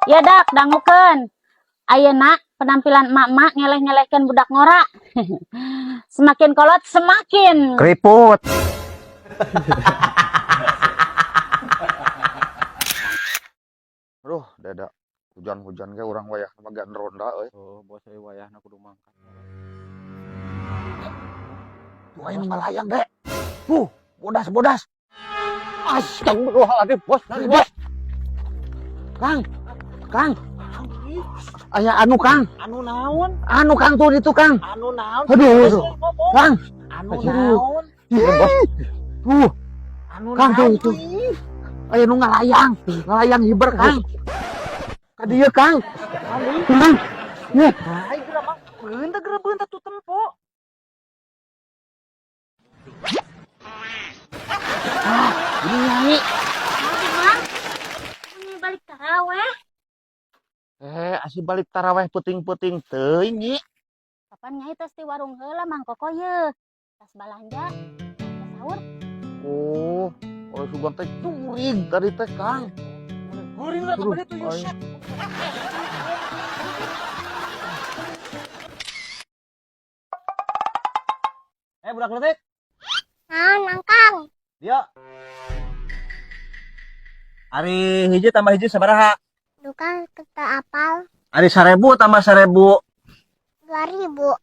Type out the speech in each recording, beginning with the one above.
Ya dak, dangukeun. Ayeuna penampilan emak-emak ngeleh-ngelehkeun budak ngora. Semakin kolot semakin keriput. Aduh, dada hujan-hujan ge urang wayah mah gan ronda euy. Oh, bos euy, wayahna kudu mangkat. Tuh aya nu ngalayang, Dek. Tuh, bodas-bodas. Astagfirullahaladzim, bos, nanti bos. Kang. Kang. Aya anu, Kang. Anu naon? Anu Kang tuh itu, Kang. Anu naon? Aduh, aduh. Kang. Anu Aduh. naon? Ih, tuh, Anu Kang tuh naon? itu. Aya nu ngalayang, ngalayang hiber, Kang. Ka dieu, Kang. Kang. Nih, Ai geura mah beunta geura beunta tuh tempo. Ini nyai. Mang. Ini balik taraweh. Eh, asih balik taraweh peuting-peuting teuing, Nyi. Kapan nyai tos di warung heula Mang Koko ye. Tas balanja, tas sahur. Oh, kalau sugan teh curig tadi teh, Kang. Geuring lah Aduh, tadi tuh aing. Yusuf. Eh, budak leutik. Naon, Kang? Dia. Ari hiji tambah hiji sabaraha? Duka kita apal. Ari 1000 tambah 1000. 2000.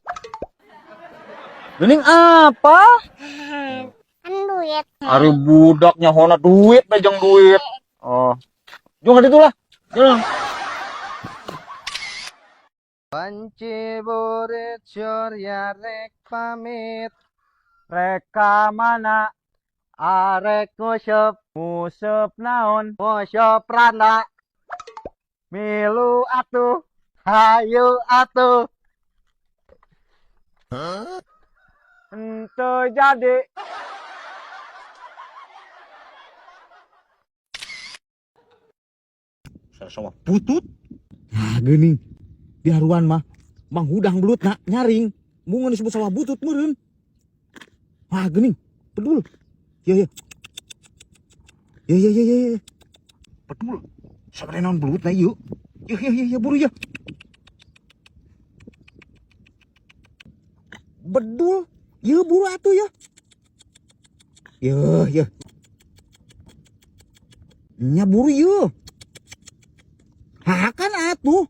Geuning apa? Kan duit. Ari budak nyahona duit bejeng duit. Oh. Jung ka ditu lah. Jung. Banci burit surya rek pamit. Rek ka mana? Arek nguseup. Nguseup naon? Nguseup randa. Milu atuh. Hayu atuh. Henteu jadi. Sawah butut. Nah, geuning. Di haruan mah mang hudang belut nak nyaring. Mun disebut sawah butut meureun. Wah, geuning. Bedul. Ya ya. Ya ya ya ya. Ya. Bedul. Sabareh naon belut na ieu? Ya ya ya ya buru ya. Bedul. Ya buru atuh ya. Ya ya. Nya buru ya. Hakan atuh.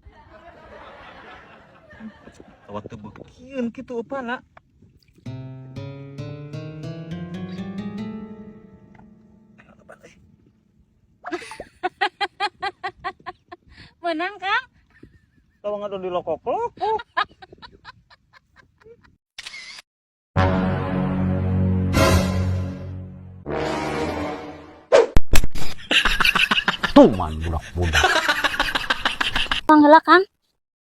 Sawah teu beukieun kitu eupana. Menang, Kang. Tong ngadu di lokok-lokok. Tuman budak-budak. Tuang heula, Kang.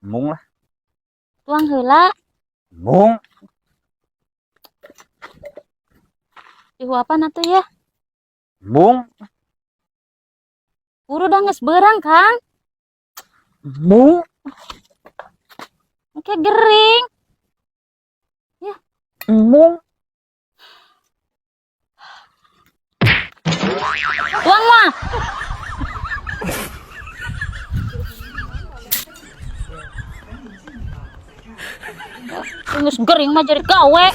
Mung lah. Tuang heula. Mung. Dihuapan atuh ya. Mung. Buru dah geus beurang, Kang. Mung. Oke gering. Ya. Mung. Tuang mah. Geus gering mah jadi gawe.